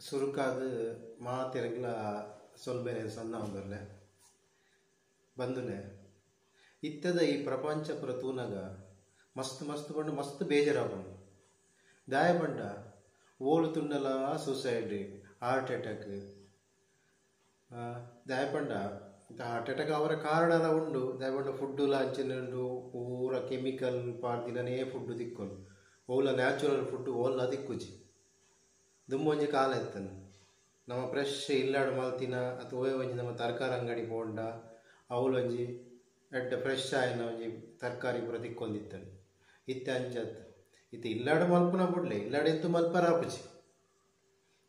ಸುರುಕಾದ್ ಮಾತೆರೆಗ್ಲ ಸೊಲ್ಮೆನೆ ಸನ್ನಾವೊಂದುಲ್ಲೆ ಬಂಧುಲೆ ಇತ್ತೆದ ಈ ಪ್ರಪಂಚ ಪೂರ ತೂನಗ ಮಸ್ತ್ ಮಸ್ತ್ ಪಂಡ ಮಸ್ತ್ ಬೇಜಾರಾಪುಂಡು. ದಾಯೆ ಪಂಡ ಓಲು ತೂಂಡಲ ಸೂಸೈಡ್, ಹಾರ್ಟ್ ಅಟ್ಯಾಕ್. ದಾಯೆ ಪಂಡ ಹಾರ್ಟ್ ಅಟ್ಯಾಕ್ ಆವರೆ ಕಾರಣಲ ಉಂಡು. ದಾಯೆ ಪಂಡ ಫುಡ್ಡುಲ ಅಂಚನೆ ಉಂಡು, ಪೂರ ಕೆಮಿಕಲ್ ಪಾಡ್ದಿನನೇ ಫುಡ್ ತಿಕ್ಕೊಂಡು, ಓಲ ನ್ಯಾಚುರಲ್ ಫುಡ್ ಓಲ್ಲ ತಿಕ್ಕುಜಿ. ದುಂಬೊಂಜಿ ಕಾಲ ಇತ್ತನು ನಮ್ಮ ಫ್ರೆಶ್ ಇಲ್ಲಾಡು ಮಲ್ತಿನ ಅಥವಾ ಒವ್ವೇ ಒಂಜಿ ನಮ್ಮ ತರಕಾರಿ ಅಂಗಡಿ ಪೋಂಡ ಅವಲೊಂಜಿ ಎಡ್ಡೆ ಫ್ರೆಶ್ ಆಯಿನ ಒಂಜಿ ತರಕಾರಿ ಪೂರ ತಿಕ್ಕೊಂದಿತ್ತನು. ಇತ್ತೆ ಅಂಚತ್ ಇತ್ತೆ ಇಲ್ಲಾಡು ಮಲ್ಪುನ ಬುಡ್ಲೆ, ಇಲ್ಲಾಡು ಎಂತು ಮಲ್ಪರ ಆಪುಜಿ.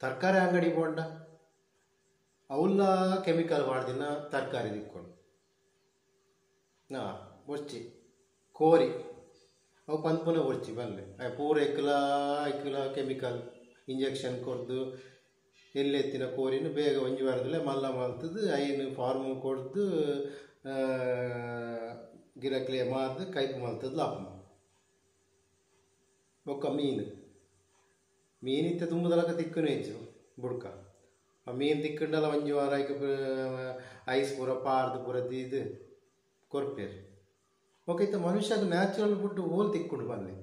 ತರಕಾರಿ ಅಂಗಡಿ ಪೋಂಡ ಅವುಲ್ಲ ಕೆಮಿಕಲ್ ಪಾಡ್ದಿನ ತರಕಾರಿ ತಿಕ್ಕೊಂಡು. ಬೊರ್ಚಿ ಕೋರಿ ಅವು ಪನ್ಪುನ ಬೊರ್ಚಿ ಬಲ್ಲೆ ಪೂರ ಎಕ್ಲ ಎಕ್ಲ ಕೆಮಿಕಲ್ ಇಂಜೆಕ್ಷನ್ ಕೊರ್ದು ಎಲ್ಲೆತ್ತಿನ ಕೋರಿನ ಬೇಗ ಒಂಜಿ ವಾರದಲ್ಲೇ ಮಲ್ಲ ಮಲ್ತದ್ದು ಐನು ಫಾರ್ಮ್ ಕೊರ್ದು ಗಿರಕ್ಲೆ ಮಾರ್ದು ಕೈಪು ಮಲ್ತದ್ದು ಲಾಪು. ಬೊಕ್ಕ ಮೀನು ಮೀನು ಇತ್ತೆ ದುಂಬುದಲಕ ತಿಕ್ಕುನು ಹೆಚ್ಚು ಬುಡ್ಕ. ಆ ಮೀನು ತಿಕ್ಕಂಡಲ ಒಂಜಿ ವಾರ ಐಕ್ ಐಸ್ ಪೂರ ಪಾರ್ದು ಪೂರ ದೀದು ಕೊರ್ಪೇರು. ಬೊಕ್ಕ ಇತ್ತೆ ಮನುಷ್ಯಗ್ ನ್ಯಾಚುರಲ್ ಫುಡ್ ಓಲ್ ತಿಕ್ಕುಂಡು ಬಲ್ಲೆ,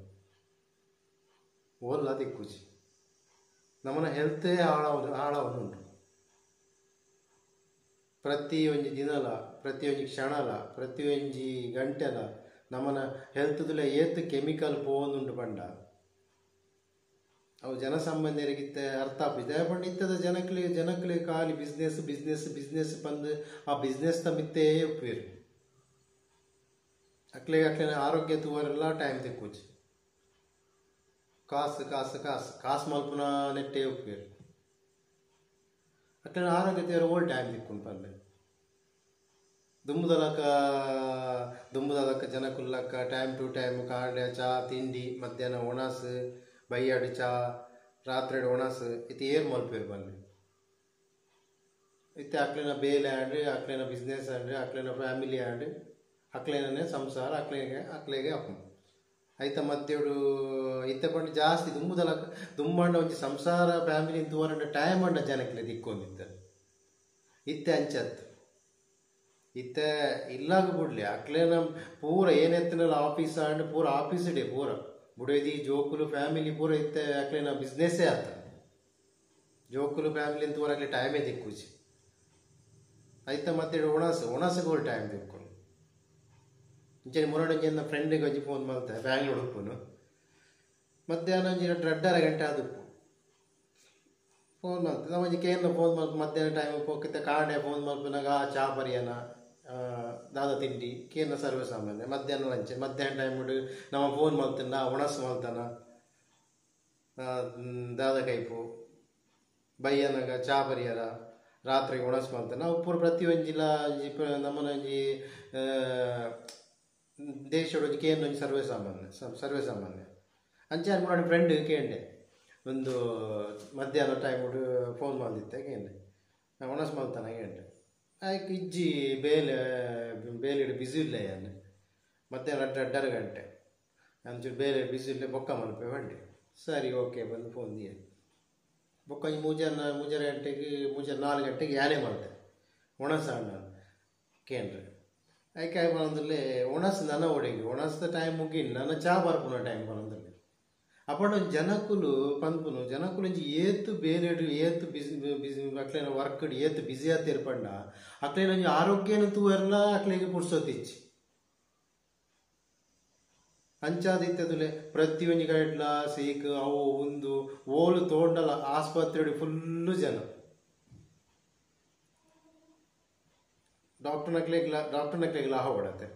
ಓಲ್ಲ ತಿಕ್ಕುಜಿ. ನಮ್ಮನ ಹೆಲ್ತೇ ಹಾಳಾವೊಂದುಂಡು. ಪ್ರತಿಯೊಂಜಿ ದಿನಲ, ಪ್ರತಿಯೊಂಜಿ ಕ್ಷಣಲ, ಪ್ರತಿಯೊಂಜಿ ಗಂಟೆಲ ನಮ್ಮನ ಹೆಲ್ತ್ದುಲ ಏತ್ ಕೆಮಿಕಲ್ ಪೋವೊಂದುಂಡು ಪಂಡ ಅವು ಜನಸಾಮಾನ್ಯರಿಗಿತ್ತೆ ಅರ್ಥ ಆಪುಜಿ. ದಾಯೆ ಪಂಡ ಇತ್ತದ ಜನಕ್ಲೆ ಜನಕ್ಲೆ ಖಾಲಿ ಬಿಸ್ನೆಸ್ ಬಿಸ್ನೆಸ್ ಬಿಸ್ನೆಸ್ ಪಂದ್ ಆ ಬಿಸ್ನೆಸ್ ದ ಮಿತ್ತೇ ಉಪ್ಪುವೆರ್. ಅಕ್ಲೆಗ್ ಅಕ್ಲೆನ ಆರೋಗ್ಯ ತೂವರೆಲ್ಲ ಟೈಮ್ ತಿಕ್ಕುಜಿ. ಕಾಸು ಕಾಸು ಕಾಸು ಕಾಸು ಮಲ್ಪುನ ನೆಟ್ಟೆ ಉಪ್ಪುವೆರ್. ಅಕ್ಲೆನ ಆರೋಗ್ಯ ತೂವರೆ ಓಲ್ ಟೈಮ್ ತಿಕ್ಕುಂಡು ಪನ್ಲೆ. ದುಂಬುದಲಕ ದುಂಬುದಲಕ ಜನಕುಲ್ಲಕ್ಕ ಟೈಮ್ ಟು ಟೈಮ್ ಕಾಂಡೆ ಚಾ ತಿಂಡಿ, ಮಧ್ಯಾಹ್ನ ಒಣಸ್, ಬಯ್ಯಾಡು ಚಾ, ರಾತ್ರಿ ಒಣಸ್ ಇತ್ತೆ ಏರ್ ಮಲ್ಪುವೆರ್ ಪನ್ಲೆ. ಇತ್ತೆ ಅಕ್ಲೆನ ಬೇಲೆ ಆಂಡ್, ಅಕ್ಲೆನ ಬಿಸ್ನೆಸ್ ಆಂಡ್, ಅಕ್ಲೆನ ಫ್ಯಾಮಿಲಿ ಆಂಡ್, ಅಕ್ಲೆನೇ ಸಂಸಾರ, ಅಕ್ಲೆಗೆ ಅಕ್ಲೆಗೆ ಆಪುಂಡು. ಐತ ಮಧ್ಯಡು ಇತ್ತೆ ಪಂಡ ಜಾಸ್ತಿ ದುಂಬುದಲಕ ದುಂಬಾಂಡ ಒಂಜಿ ಸಂಸಾರ ಫ್ಯಾಮಿಲಿ ತೂವರಂಡ ಟೈಮ್ ಅಂಡ ಜನಕ್ಲೆ ತಿಕ್ಕೊಂದಿತ್ತೆ. ಇತ್ತೆ ಅಂಚತ್ ಇತ್ತೆ ಇಲ್ಲಾಗ ಬುಡ್ಲೆ ಅಕ್ಲೆನ ಪೂರ ಏನೆತ್ತಿನಲ್ಲ ಆಫೀಸ್ ಆಂಡ್ ಪೂರ ಆಫೀಸ್ ಡೇ ಪೂರ ಬುಡೇದಿ ಜೋಕುಲು ಫ್ಯಾಮಿಲಿ ಪೂರ ಇತ್ತೆ ಅಕ್ಲೆನ ಬಿಸ್ನೆಸ್ಸೇ ಆತ. ಜೋಕುಲು ಫ್ಯಾಮಿಲಿ ತೂವರ ಅಕ್ಲೆ ಟೈಮೇ ತಿಕ್ಕುಜಿ. ಐತ ಮತ್ತೆ ಒಣಸು ಒಣಸುಗಳು ಟೈಮ್ ತಿಕ್ಕೊಂಡು. ಇಂಚನೆ ಮುರಡೊಂಜಿ ಎನ್ನ ಫ್ರೆಂಡಿಗೆ ಒಂಜಿ ಫೋನ್ ಮಲ್ತೆ, ಬ್ಯಾಂಗ್ಳೂರು ಉಪ್ಪುನು. ಮಧ್ಯಾಹ್ನ ಒಂಜಿ ರಡ್ಡರ ಗಂಟೆ ಆದುಪ್ಪು ಫೋನ್ ಮಲ್ತೆ. ನಾವು ಒಂಜಿ ಕೇಂದ್ರ ಫೋನ್ ಮಲ್ಪ ಮಧ್ಯಾಹ್ನ ಟೈಮ್ ಪೋಕಿತ್ತೆ ಕಾಂಡೆ ಫೋನ್ ಮಲ್ಪುನಾಗ ಚಾ ಪರಿಯನ ದಾದ ತಿಂಡಿ ಕೇಂದ್ರ ಸರ್ವೇ ಸಾಮಾನ್ಯ. ಮಧ್ಯಾಹ್ನ ಲಂಚ್ ಮಧ್ಯಾಹ್ನ ಟೈಮ್ ನಮ್ಮ ಫೋನ್ ಮಲ್ತನ ಒಣಸು ಮಲ್ತನ ದಾದ ಕೈಪು ಬಯ್ಯನಾಗ ಚಾ ಪರಿಯರ ರಾತ್ರಿಗೆ ಒಣಸು ಮಲ್ತನ ಅವು ಪೂರ ಪ್ರತಿಯೊಂಜಿಲ ಒಂಜಿ ನಮ್ಮನ ಒಂಜಿ ದೇಶಡ್ ಒಂಜಿ ಕೇಂದ್ರ ಒಂಜಿ ಸರ್ವೇ ಸಾಮಾನ್ಯ ಸರ್ವೇ ಸಾಮಾನ್ಯ. ಅಂಚೆ ಮುನ್ನಡೆ ಫ್ರೆಂಡ್ ಕೇಂಡೆ ಒಂದು ಮಧ್ಯಾಹ್ನ ಟೈಮ್ ಫೋನ್ ಮಲ್ದಿತ್ತೆ ಕೇಂಡೆ ಒಣಸು ಮಲ್ತಾನ ಕೇಂಡೆ. ಆಯ್ಕೆ ಇಜ್ಜಿ ಬೇಲೆ ಬೇಲೆಡ್ ಬಿಸಿ ಇಲ್ಲ ಯಾನ್ ಮಧ್ಯಾಹ್ನ ರಡ್ಡರ ಗಂಟೆ ಅಂಚೂರು ಬೇಲೆ ಬಿಸಿ ಇಲ್ಲ ಬೊಕ್ಕ ಮಲ್ಪೆ ಬಂಡೆ. ಸರಿ ಓಕೆ ಬಂದು ಫೋನ್ ದಿಯೆ. ಬೊಕ್ಕ ಒಂಜಿ ಮೂಜರ ಗಂಟೆಗೆ ಮೂಜರ 4 ಗಂಟೆಗೆ ಯಾನೇ ಮಲ್ತೆ ಒಣಸು ಕೇಂದ್ರ. ಐಕೆ ಆಯ್ ಪನೊಂದುಲ್ಲೆ ಒಣಸು ನನ ಒಡೆಗೆ ಒಣಸ್ದ ಟೈಮ್ ಮುಗಿನ್ ನನ ಚಾ ಬರ್ಪುನ ಟೈಮ್ ಪನೊಂದುಲ್ಲೆ. ಅಪಂಡ ಒಂಜಿ ಜನಕುಲು ಪನ್ಪುನು ಜನಕುಲು ಒಂಜಿ ಏತ್ ಬೇಲೆಡ್ ಏತ್ ಬಿಸಿ ಬಿಸಿ ಅಕ್ಲೆನ ವರ್ಕ್ಡ್ ಏತ್ ಬಿಸಿ ಆತೇರ್ ಪಂಡ ಅಕ್ಲೆನ ಒಂಜಿ ಆರೋಗ್ಯನ ತೂವರ್ಲ ಅಕ್ಲೆಗ್ ಪುರ್ಸೊತ್ತಿಜ್ಜಿ. ಅಂಚಾದ್ ಇತ್ತದುಲೆ ಪ್ರತಿಯೊಂಜಿ ಕಡೆಟ್ಲ ಸೀಕ್ ಅವು ಉಂದು ಓಲು ತೋಂಡಲ ಆಸ್ಪತ್ರೆಡ್ ಫುಲ್ಲು ಜನ. ಡಾಕ್ಟರ್ನಕ್ಲೆಗ್ ಲಾಭ ಪಡತ್ತೆ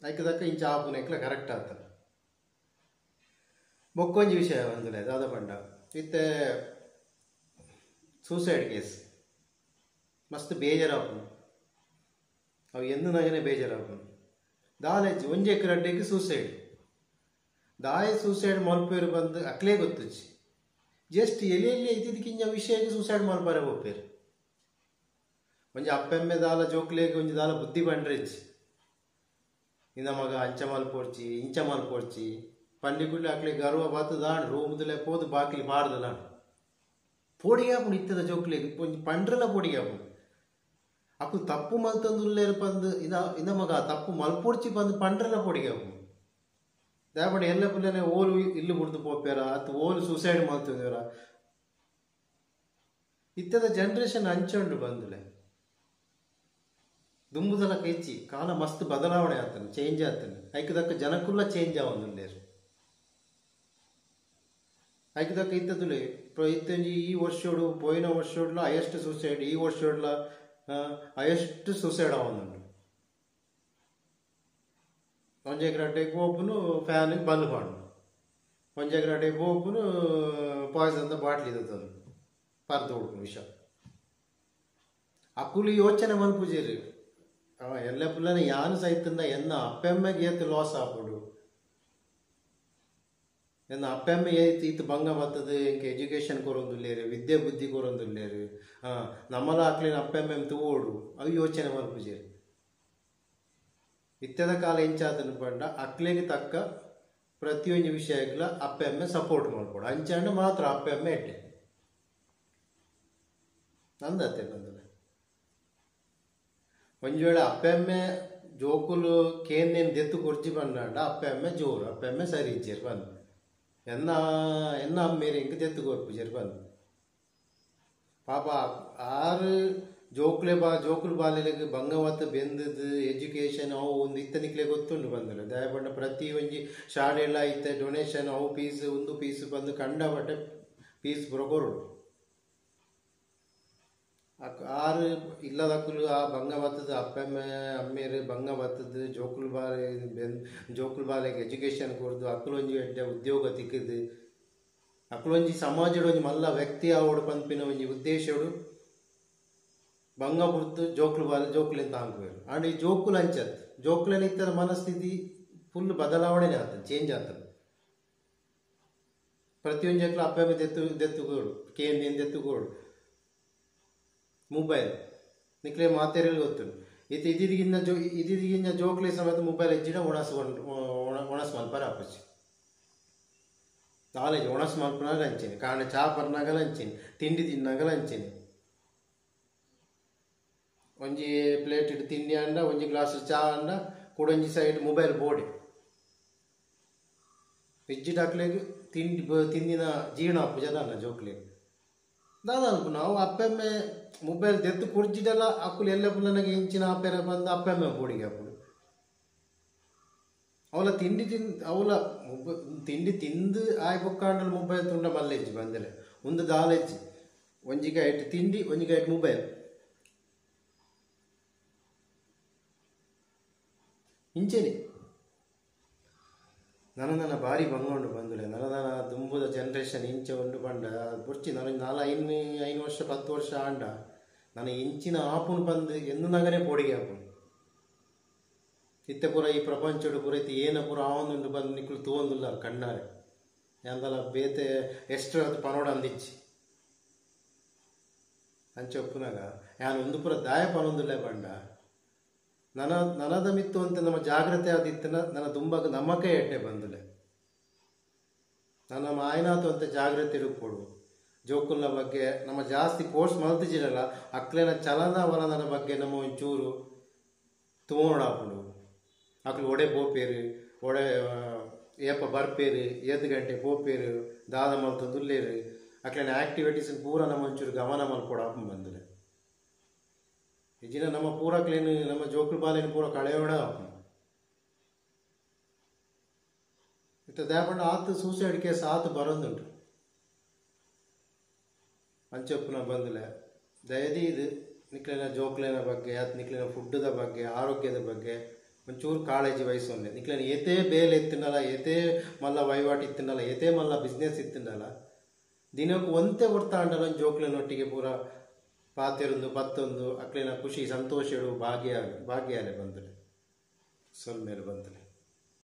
ಐಕ್ ದಕ್ಕ ಇಂಚ ಆಪುನ ಕರೆಕ್ಟ್ ಆತ. ಬೊಕ್ಕೊಂಜಿ ವಿಷಯ ಬಂದುಲೆ ದಾದ ಪಂಡ ಇತ್ತೆ ಸೂಸೈಡ್ ಕೇಸ್ ಮಸ್ತ್ ಬೇಜಾರಾಪುಂಡು. ಅವು ಎಂದನಾಗನೇ ಬೇಜಾರಾಪುಂಡು. ದಾದ ಒಂಜಿ ಎಕರೆ ಸೂಸೈಡ್ ದಾಯ ಸೂಸೈಡ್ ಮಲ್ಪೇರು ಬಂದು ಅಕ್ಲೇ ಗೊತ್ತುಜ್ಜಿ. ಜಸ್ಟ್ ಎಲ್ಲಿ ಎಲ್ಲಿ ಇದ್ದಿದ್ದಕ್ಕಿಂತ ವಿಷಯಕ್ಕೆ ಸೂಸೈಡ್ ಮಲ್ಪಾರೆ ಪೋಪೇರು. ಒಂಜಿ ಅಪ್ಪೆಮ್ಮೆ ದಾಲ ಜೋಕ್ಲೆಗ್ ಒಂಜಿ ದಾಲ ಬುದ್ಧಿ ಬಂಡ್ರೆಜ್ಜಿ. ಇಂದ ಮಗ ಅಂಚ ಮಲ್ಪೊಡ್ಚಿ ಇಂಚ ಮಲ್ಪೊಡ್ಚಿ ಪಂಡಿ ಕುಡ್ಲೆ ಅಕ್ಲೆ ಗರ್ವ ಬತ್ತುದಾಂಡ್ ರೂಮ್ದುಲೆ ಪೋದು ಬಾಕಿಲ್ ಪಾಡ್ದಲಾಂಡ್. ಪೋಡಿಗೆ ಆಪುಂಡು ಇತ್ತದ ಜೋಕ್ಲೆಗ್ ಒಂಜಿ ಪಂಡ್ರಲ ಪೋಡಿಗೆ ಆಪುಂಡು. ಅಕುಲು ತಪ್ಪು ಮಲ್ತೊಂದುಲ್ಲೆರ್ ಪಂದ್ ಇಂದ ಮಗ ತಪ್ಪು ಮಲ್ಪೊಡ್ಚಿ ಪಂದ್ ಪಂಡ್ರಲ ಪೋಡಿಗೆ ಆಪುಂಡು. ದಾಯೆ ಎಲ್ಲ ಪುಲ್ಲನೆ ಓಲು ಇಲ್ಲು ಬುಡ್ದು ಪೋಪೆರ ಅತ್ ಓಲು ಸೂಸೈಡ್ ಮಲ್ತೊಂದುವೆರ. ಇತ್ತದ ಜನರೇಷನ್ ಅಂಚ ಉಂಡು ಬಂದುಲೆ. ದುಂಬುದಲಕ ಇಜ್ಜಿ, ಕಾಲ ಮಸ್ತ್ ಬದಲಾವಣೆ ಆತನ, ಚೇಂಜ್ ಆತನ. ಐಕ್ ದಕ್ಕ ಜನಕುಲ್ಲ ಚೇಂಜ್ ಆವೊಂದುಲ್ಲೆರ್. ಐಕ್ ದಕ್ಕ ಇತ್ತದುಲೆ ಇತ್ತೊಂಜಿ ಈ ವರ್ಷೋಡು ಪೋಯಿನ ವರ್ಷೋಡ್ಲ ಹೈಯೆಸ್ಟ್ ಸೂಸೈಡ್, ಈ ವರ್ಷೋಡ್ಲ ಹೈಯೆಸ್ಟ್ ಸೂಸೈಡ್ ಆವೊಂದುಂಡು. ಒಂಜಿ ಎಕರೆ ಪೋಪುನು ಫ್ಯಾನ್ ಬಲ್ಬ್ ಪಾಡು, ಒಂಜಿ ಎಕರೆ ಪೋಪುನು ಪಾಯ್ಸನ್ ಬಾಟ್ಲಿ ದತ್ತೊಂದು ಪರ್ದು ಉಡ್ಪುನು ವಿಷ. ಅಕುಲು ಯೋಚನೆ ಮಲ್ಪುಜೆರ್ ಎಲ್ಲ ಪುಲ್ಲನೆ ಯಾನ್ ಸೈತಂದ ಎನ್ನ ಅಪ್ಪೆಮ್ಮೆಗ್ ಏತ್ ಲಾಸ್ ಆಪುಂಡು, ಎನ್ನ ಅಪ್ಪೆಮ್ಮೆ ಏತ್ ಈತ್ ಭಂಗ ಬತ್ತದ, ಎಂಕ್ ಎಜುಕೇಶನ್ ಕೊರೊಂದುಲ್ಲೆರ್, ವಿದ್ಯೆ ಬುದ್ಧಿ ಕೊರೊಂದುಲ್ಲೆರ್, ನಮ್ಮಲ ಅಕ್ಲೆನ ಅಪ್ಪೆಮ್ಮೆ ತೂವೊಡು, ಅವು ಯೋಚನೆ ಮಲ್ಪುಜೆರ್. ಇತ್ತೆದ ಕಾಲ ಎಂಚಾತನ ಪಂಡ ಅಕ್ಲೆಗ್ ತಕ್ಕ ಪ್ರತಿಯೊಂಜಿ ವಿಷಯಕ್ಲ ಅಪ್ಪೆಮ್ಮೆ ಸಪೋರ್ಟ್ ಮಲ್ಪೊಡು. ಅಂಚಾಂಡ ಮಾತ್ರ ಅಪ್ಪೆಮ್ಮೆ ಎಡ್ಡೆ ನಂದತ್ತೆ ಬಂದಲೆ. ಒಂಜಿ ವೇಳೆ ಅಪ್ಪೆಮ್ಮೆ ಜೋಕುಲು ಕೇಂದೇನು ದೆತ್ತು ಕೊರ್ಜಿ ಪಂಡಾಂಡ ಅಪ್ಪೆಮ್ಮೆ ಜೋರು, ಅಪ್ಪೆಮ್ಮೆ ಸರಿ ಇಜ್ಜೆರ್ ಪಂದ್, ಎನ್ನ ಎನ್ನ ಅಮ್ಮೇರ್ ಎಂಕ್ ದೆತ್ತು ಕೊರ್ಪುಜೆರ್ ಪಂದ್. ಪಾಪ ಆರು ಜೋಕುಲೆ ಬಾ ಜೋಕುಲು ಬಾಲೆಲೆಗ್ ಬಂಗವತ್ ಬೆಂದದ್ ಎಜುಕೇಶನ್ ಅವು ಒಂದು ಇತ್ತ ನಿಕ್ಲೆ ಗೊತ್ತುಂಡು ಬಂದಲೆ. ದಾಯೆ ಪಂಡ ಪ್ರತಿ ಒಂಜಿ ಶಾಲೆಲ ಇತ್ತೆ ಡೊನೇಷನ್ ಅವು ಪೀಸ್ ಉಂದು ಪೀಸ್ ಬಂದು ಕಂಡಪಟ್ಟೆ ಪೀಸ್ ಪೂರ ಕೊರೊಡು. ಆರು ಇಲ್ಲದಕ್ಕಲು ಆ ಬಂಗ ಬತ್ತದ ಅಪ್ಪೆಮ್ಮೆ ಅಮ್ಮೇರು ಬಂಗ ಬತ್ತದ ಜೋಕುಲು ಬಾಲೆ ಜೋಕುಲು ಬಾಲೆಗ್ ಎಜುಕೇಶನ್ ಕೊರ್ದು ಅಕುಲೊಂಜಿ ಎಡ್ಡೆ ಉದ್ಯೋಗ ತಿಕ್ಕದು ಅಕುಲೊಂಜಿ ಸಮಾಜಡ್ ಒಂಜಿ ಮಲ್ಲ ವ್ಯಕ್ತಿ ಆವೊಡು ಪನ್ಪಿನ ಒಂಜಿ ಉದ್ದೇಶಡು ಬಂಗ ಬುಡ್ದು ಜೋಕುಲು ಬಾಲೆ ಜೋಕುಲೆನ್ ತಾಂಕುವೆರ್. ಆಂಡ ಈ ಜೋಕುಲು ಅಂಚತ್ ಜೋಕುಲೆನ ಇತ್ತರ ಮನಸ್ಥಿತಿ ಫುಲ್ ಬದಲಾವಣೆನೇ ಆತಂಡ್, ಚೇಂಜ್ ಆತಂಡ್. ಪ್ರತಿಯೊಂಜಕ್ಲ ಅಪ್ಪೆಮ್ಮೆ ದೆತ್ತು ದೆತ್ತುಕೊಡು ಕೇಂದೇನು ದೆತ್ತುಕೊಡು. ಮೊಬೈಲ್ ನಿಕ್ಲೆ ಮಾತೆರೆಗ್ ಗೊತ್ತುಂಡು. ಇತ್ತೆ ಇದಿದಿಗಿಂತ ಜೋ ಇದಿದಿಗಿಂತ ಜೋಕ್ಲೆ ಸಮೇತ ಮೊಬೈಲ್ ಇಜ್ಜಿಡ ಒಣಸ್ ಒಣಸ್ ಮಲ್ಪರೆ ಆಪುಜಿ. ಕಾಲೇಜ್ ಒಣಸ್ ಮಲ್ಪುನಾಗ ಅಂಚೆನೆ, ಕಾಂಡೆ ಚಾ ಪರ್ನಾಗಲ ಅಂಚೆನೆ, ತಿಂಡಿ ತಿನ್ನಾಗಲ ಅಂಚೆನೆ. ಒಂಜಿ ಪ್ಲೇಟ್ ತಿಂಡಿ ಆಂಡ ಒಂಜಿ ಗ್ಲಾಸ್ ಚಾ ಆಂಡ ಕುಡೊಂಜಿ ಸೈಡ್ ಮೊಬೈಲ್ ಬೋಡೆ. ಇಜ್ಜಿಡ ಅಕ್ಲೆಗ್ ತಿಂಡಿ ತಿಂದಿನ ಜೀರ್ಣ ಆಪುಜ ದಾನ್ನ ಜೋಕ್ಲೆಗ್. ದಾದ ಅನ್ಪುನ ಅವು ಅಪ್ಪೆಮ್ಮೆ ಮೊಬೈಲ್ ದೆತ್ತು ಕುರ್ಜಿಡಲ ಅಕುಲು ಎಲ್ಲ ಪುಲ್ಲನಾಗ ಇಂಚಿನ ಆಪೆರ ಬಂದು ಅಪ್ಪೆಮ್ಮೆ ಬೋಡಿಗೆ ಆಪುಂಡು. ಅವಲ ತಿಂಡಿ ತಿನ್ ಅವಲ ಮೊಬೈ ತಿಂಡಿ ತಿಂದು ಆಯ್ ಬೊಕ್ಕಾಂಡಲ ಮೊಬೈಲ್ ತುಂಡ ಮಲ್ಲೆಜ್ಜಿ ಬಂದಲೆ ಒಂದು ದಾಲೆಜ್ಜಿ. ಒಂಜಿ ಗೈಟ್ ತಿಂಡಿ ಒಂಜಿ ಗೈಟ್ ಮೊಬೈಲ್ ಇಂಚೆನೆ. ನನ ನನ ಭಾರಿ ಬಂಗ ಉಂಡು ಬಂದುಲೆ. ನನ ನನ ದುಂಬುದ ಜನರೇಷನ್ ಇಂಚ ಉಂಡು ಪಂಡ ಬೊರ್ಚಿ. ನನ ನಾಲ್ ಐನ್ 5 ವರ್ಷ 10 ವರ್ಷ ಆಂಡ ನನ ಇಂಚಿನ ಆಪುಂಡು ಪಂದ್ ಎನ್ನುನಗನೇ ಪೋಡಿಗೆ ಆಪುಂಡು. ಇತ್ತೆ ಪೂರ ಈ ಪ್ರಪಂಚಡು ಪೂರ ಇತ್ತೆ ಏನ ಪೂರ ಆವೊಂದುಂಡು ಬಂದು ನಿಕುಲು ತೂವೊಂದುಲ್ಲ ಕಣ್ಣಾರೆ. ಯಾಂದಲ ಬೇತೆ ಎಷ್ಟ್ರ ಪನೋಡ ಅಂದಿಚ್ಚಿ ಅಂಚ ಉಪ್ಪುನಾಗ ಯಾನ್ ಉಂದು ಪೂರ ದಾಯ ಪನೊಂದುಲ್ಲೆ ಪಂಡ ನನ ನನದ ಮಿತ್ತು ಅಂತ ನಮ್ಮ ಜಾಗ್ರತೆ ಆದಿತ್ತನ ನನ್ನ ದುಂಬಾಗ ನಮಕೇ ಎಡ್ಡೆ ಬಂದುಲೆ. ನನ್ನ ಆಯ್ನಾತು ಅಂತ ಜಾಗ್ರತೆ ಇಡುಕೊಡು. ಜೋಕುಲ್ನ ಬಗ್ಗೆ ನಮ್ಮ ಜಾಸ್ತಿ ಫೋರ್ಸ್ ಮಲ್ತಿಜಿರಲ್ಲ, ಅಕ್ಲೆನ ಚಲನ ವಲನದ ಬಗ್ಗೆ ನಮ್ಮ ಒಂಚೂರು ತೂವೊಡಾಪುಂಡು. ಅಕ್ಲು ಒಡೆ ಪೋಪೇರು, ಒಡೆ ಏಪ ಬರ್ಪೇರು, ಏತ್ ಗಂಟೆ ಪೋಪೇರು, ದಾದ ಮಲ್ತೊಂದುಲ್ಲೇರು, ಅಕ್ಲೆನ ಆಕ್ಟಿವಿಟೀಸ್ ಪೂರ ನಮ್ಮ ಒಂಚೂರು ಗಮನ ಮಲ್ಪೊಡಾಪುಂಡು ಬಂದುಲೆ. ಇಜ್ಜಿನ ನಮ್ಮ ಪೂರ ಕ್ಲೀನ್ ನಮ್ಮ ಜೋಕುಲು ಬಾಲೆನ್ ಪೂರ ಕಳೆಯೋಡ ಆಪುಂಡು. ಇತ್ತೆ ದಾಯೆ ಪಂಡ ಆತ್ ಸೂಸೈಡ್ ಕೇಸ್ ಆತ್ ಬರೊಂದುಂಡು. ಅಂಚೊಪ್ಪುನ ಬಂದುಲೆ ದಯದೀದ್ ನಿಕ್ಲೆನ ಜೋಕ್ಲೆನ ಬಗ್ಗೆ ಆತ್ ನಿಕ್ಲೆನ ಫುಡ್ದ ಬಗ್ಗೆ ಆರೋಗ್ಯದ ಬಗ್ಗೆ ಒಂಚೂರು ಕಾಳಜಿ ವಹಿಸೊನ್ಲೆ. ನಿಕ್ಲೆನ ಏತೇ ಬೇಲೆ ಇತ್ತಿಂಡಲ, ಏತೇ ಮಲ್ಲ ವಹಿವಾಟು ಇತ್ತಿಂಡಲ, ಏತೇ ಮಲ್ಲ ಬಿಸ್ನೆಸ್ ಇತ್ತಿಂಡಲ, ದಿನಕ್ಕೆ ಒಂತೆ ಹೊರ್ತಾಂಡಲ ಜೋಕ್ಲೆನೊಟ್ಟಿಗೆ ಪೂರ ಪಾತೆರೊಂದು ಪತ್ತೊಂದು ಅಕ್ಲೆನ ಖುಷಿ ಸಂತೋಷಡು ಭಾಗ್ಯ ಭಾಗ್ಯಾಲೆ ಬಂದುಲೆ. ಸೊಲ್ಮೇಲೆ ಬಂದುಲೆ.